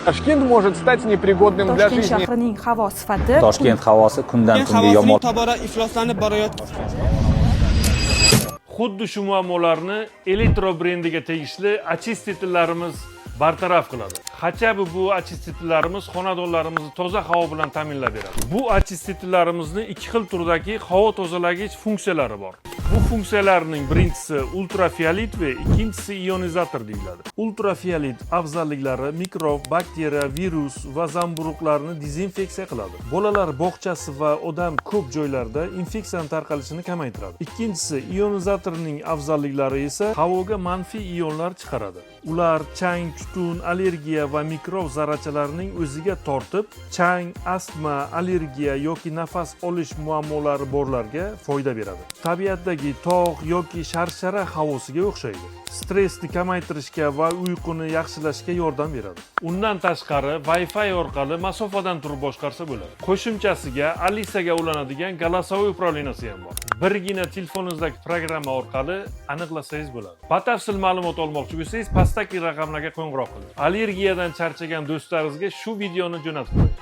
Ташкент может стать непригодным для Toshkent жизни. shahrining havo sifati Toshkent havosi kundan Toshkent kunga yomon havosining tobora ifloslanib borayotgan Xuddi shu muammolarni Elektro brendiga tegishli очиститель larimiz bartaraf qiladi. Хотя бы bu очиститель larimiz xonadonlarimizni toza havo bilan ta'minlab beradi. Bu очиститель larimizni ikki xil turdagi havo tozalagich funksiyalari bor. Bu funksiyalarning birinchisi ultrafiolet va ikkinchisi ionizator deyiladi. Ultrafiolet afzalliklari mikrob, bakteriya, virus va zamburug'larni dezinfeksiya qiladi. Bolalar bog'chasi va odam ko'p joylarda infeksiyani tarqalishini kamaytiradi. Ikkinchisi, ionizatorning afzalliklari esa havoga manfiy ionlar chiqaradi. Ular chang, tutun, allergiya va mikrob zarrachalarining o'ziga tortib, chang, astma, allergiya yoki nafas olish muammolari borlarga foyda beradi. Tabiatdagi tog' yoki sharshara havosiga o'xshaydi. Stressni kamaytirishga va uyquni yaxshilashga yordam beradi. Undan tashqari, Wi-Fi orqali masofadan turib boshqarsa bo'ladi. Qo'shimchasiga Alisaga ulanadigan голосовой управления si ham bor. Birgina telefoningizdagi programma orqali aniqlasangiz bo'ladi. Batafsil ma'lumot olmoqchi bo'lsangiz, pastdagi raqamlarga qo'ng'iroq qiling. Allergiyadan charchagan do'stlaringizga shu videoni jo'natib qo'ying.